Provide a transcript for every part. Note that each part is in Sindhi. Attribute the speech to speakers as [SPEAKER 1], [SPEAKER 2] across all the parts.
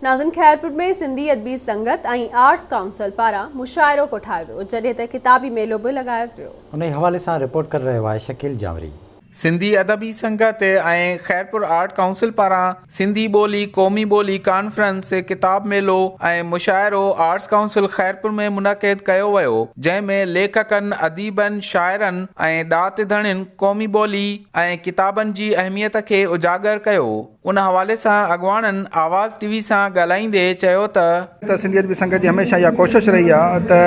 [SPEAKER 1] ناظرين خيرپور ۾ سنڌي ادبي سنگت ۽ آرٽس ڪائونسل پاران مشاعرو ڪوٺايو ويو جڏهن ته ڪتابي ميلو به لڳايو ويو.
[SPEAKER 2] انهي حوالي سان رپورٽ ڪري رهيو آهي شڪيل جانوري.
[SPEAKER 3] سنڌي ادبي سنگت ۽ خيرپور آرٽ ڪائونسل پاران سنڌي ٻولي قومي ٻولي ڪانفرنس، ڪتاب ميلو ۽ مشاعرو آرٽس ڪائونسل خيرپور ۾ منعقد ڪيو ويو جنهن ۾ ليکڪن، اديبن، شاعرن ۽ ڏات ڌڻين قومي ٻولي ۽ ڪتابن جي اهميت کي اجاگر ڪيو. ان حوالي سان اڳواڻن آواز ٽي وي سان ڳالهائيندي چيو ته.
[SPEAKER 4] ته سنڌي ادبي سنگت جي هميشه اها ڪوشش رهي آهي ته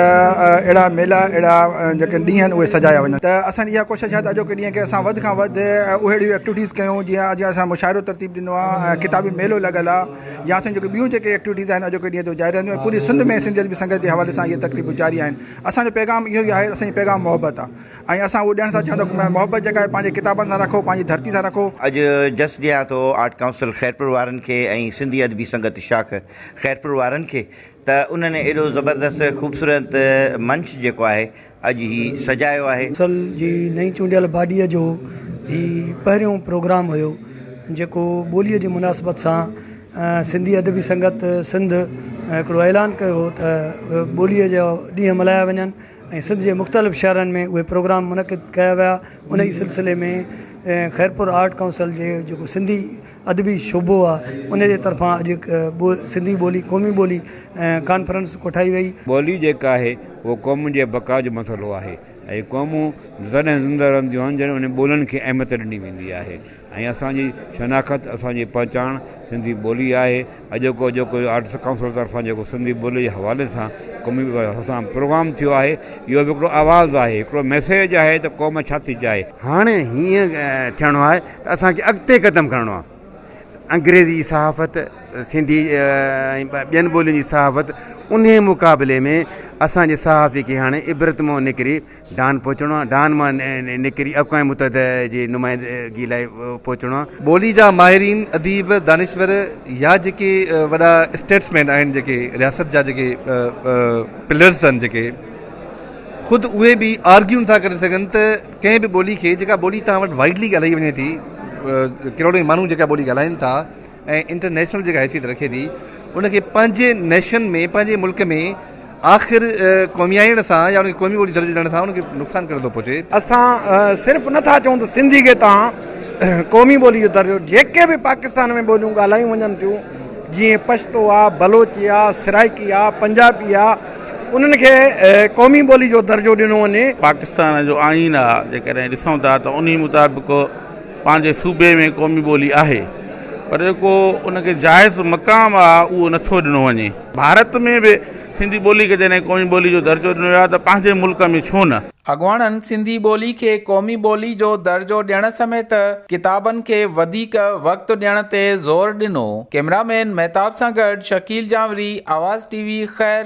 [SPEAKER 4] اهڙا ميلا اهڙا جيڪي ڏينهن آهن اهي سجايا وڃن ته اسان جي اها ڪوشش آهي ته اڄوڪي ڏينهن کي اسان وڌ کان وڌ اهڙيون ايڪٽيوٽيز ڪيون جيئن اڄ اسان مشاعرو ترتيب ڏنو آهي ۽ ڪتابي ميلو لڳل آهي يا اسان جون جيڪي ٻيون جيڪي ايڪٽيوٽيز آهن اڄوڪي ڏينهن تي جاري رهنديون ۽ پوري سنڌ ۾ سنڌي ادبي سنگت جي حوالي سان اهي تقريبون جاري آهن اسان جو پيغام اهو ئي آهي اسان جو پيغام محبت آهي. ۽ اسان اهو ڏيڻ ٿا چاهيون ته محبت جيڪا آهي پنهنجي ڪتابن سان رکو پنهنجي ڌرتي سان رکو.
[SPEAKER 5] اڄ جس ڏيان ٿو آرٽ ڪائونسل خيرپور وارن کي ۽ سنڌي ادبي سنگت شاخ خيرپور وارن کي ته انهن ايڏو زبردست خوبصورت منچ جيڪو آهي اڄ هي سجايو آهي.
[SPEAKER 6] ڪائونسل جي نئين چونڊيل باڊيء جو هي پهريون پروگرام هيو جيڪو ٻوليء جي مناسبت سان سنڌي ادبي سنگت سنڌ هڪڙو اعلان ڪيو هو ته ٻوليء جا ڏينهن ملهايا وڃن ۽ سنڌ جي مختلف شهرن ۾ اهي پروگرام منعقد ڪيا ويا ان ئي سلسلي ۾ خيرپور آرٽ ڪائونسل جي جيڪو سنڌي ادبي شعبو آهي ان جي طرفان اڄ هڪ سنڌي ٻولي قومي ٻولي ڪانفرنس ڪوٺائي وئي.
[SPEAKER 7] ٻولي جيڪا آهي اهو قومن جي بقا جو مسئلو آهي ۽ قومون تڏهن زنده رهنديون آهن جڏهن انهن ٻولين کي اهميت ڏني ويندي آهي. ۽ اسان جي شناخت اسان جي پهچاڻ سنڌي ٻولي آهي اڄوڪو جيڪو آرٽس ڪائونسل طرفان جيڪو سنڌي ٻولي جي حوالي سان قومي سان پروگرام ٿيو آهي اهو به هڪڙو آواز آهي هڪڙو ميسيج آهي ته قوم ڇا ٿي چاهي.
[SPEAKER 8] هاڻي هيئن ٿيڻو آهي ته اسان کي اڳتي قدم کڻڻو آهي انگريزي صحافت سنڌي ۽ ٻين ٻولين جي صحافت انهي مقابلي ۾ اسان جي صحافي کي هاڻي عبرت مان نڪري ڊان پهچڻو آهي، ڊان مان نڪري اقوام متحده جي نمائندگي لاء پهچڻو آهي.
[SPEAKER 9] ٻولي جا ماهرين، اديب، دانشور يا جيڪي وڏا اسٽيٽسمين آهن جيڪي رياست جا جيڪي پلرز آهن جيڪي خود اهي به آرگيو نٿا ڪري سگهن ته ڪنهن به ٻولي کي جيڪا ٻولي توهان وٽ وائڊلي ڳالهائي وڃي ٿي ڪروڙين ماڻهو جيڪا ٻولي ڳالهائين ٿا ۽ انٽرنيشنل جيڪا حيثيت رکي ٿي ان کي پنهنجي نيشن ۾ پنهنجي ملڪ ۾ آخر قوميائڻ سان يا ان کي قومي ٻولي درجو ڏيڻ سان ان کي نقصان ڪهڙو ٿو پهچي.
[SPEAKER 10] اسان صرف نه ٿا چئون ته سنڌي کي توهان قومي ٻولي جو درجو جيڪي به پاڪستان ۾ ٻوليون ڳالهايون وڃن ٿيون جيئن پشتو آ بلوچي آ سرائيڪي آ پنجابي آ انهن کي قومي ٻولي جو درجو ڏنو وڃي.
[SPEAKER 11] پاڪستان جو آئين آ جيڪڏهن ڏسون ٿا ته انهي مطابق پنهنجي صوبي ۾ قومي ٻولي آهي پر جيڪو ان کي جائز مقام آ اهو نٿو ڏنو وڃي. ڀارت ۾ به سنڌي ٻولي کي جڏهن قومي ٻولي جو درجو ڏنو ويو آهي ته پنهنجي ملڪ ۾ ڇو نه؟
[SPEAKER 3] اڳواڻن سنڌي ٻولي کي قومي ٻولي جو درجو ڏيڻ سميت ڪتابن کي وڌيڪ وقت ڏيڻ تي زور ڏنو. ڪئميرا مين مهتاب سان گڏ شڪيل جانوري، آواز ٽي وي، خير.